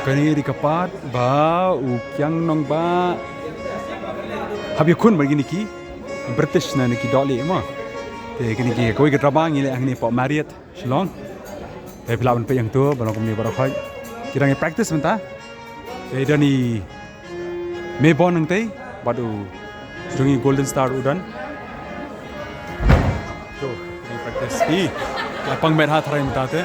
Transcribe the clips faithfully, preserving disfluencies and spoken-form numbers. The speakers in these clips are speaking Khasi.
Kane dei ka part ba u Kiang Nangbah hap ïakhun bad kine ki British na kine ki dohlieh mo. Te kine ki kawei ka drama ngi leh hangne hapoh Marriott Shillong. Te phi lah ban peit hangto ba long kumne baroh khoit. Ki dang ïa practice mynta. Te don i Maybon hangtei bad u jong ngi Golden Star u don. To, ngi practice hi. Ki la pang met ha tharai mynta te.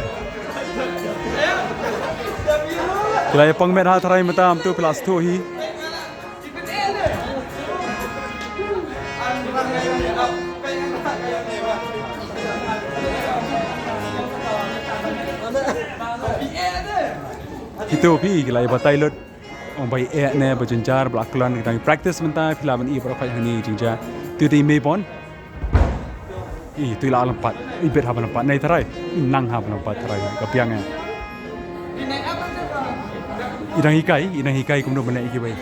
Ki la pang met ha tharai mynta, to phi lah sngewthuh hi. Kito phi ki la ïa batai lut. Ong ba ïa eh ne ba jynjar ba la khlon, ki dang practice mynta, phi lah ban i baroh khoit hangne jynjar. To dei Maybon. I to i la lympat, i bit haba lympat, nai tharai, i nang haba lympat tharai, ka biang eh. I dang hikai, i dang hikai kumno ban leh ïa kiwei.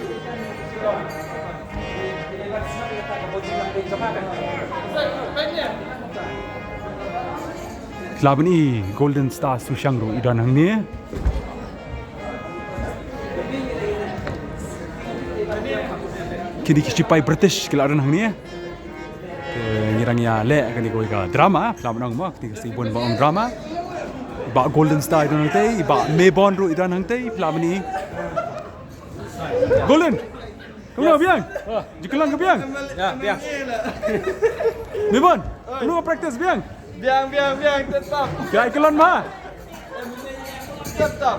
Phi lah ban i Golden Star Sushang ruh i don hangne. Kine ki shipai British ki la don hangne. Te ngi dang ïa leh kane kawei ka drama, phi lah ban ong mo, kine ki sibun ba ong drama. I Bah Golden Star i don hangtei, i Bah Maybon ruh i don hangtei, phi lah ban i. Golden. Kumno biang? Ji khlong ka biang? Ïa, biang. Maybon, kumno ka practice biang? Biang, biang, biang, tetap. Ka khlon ma? Tetap.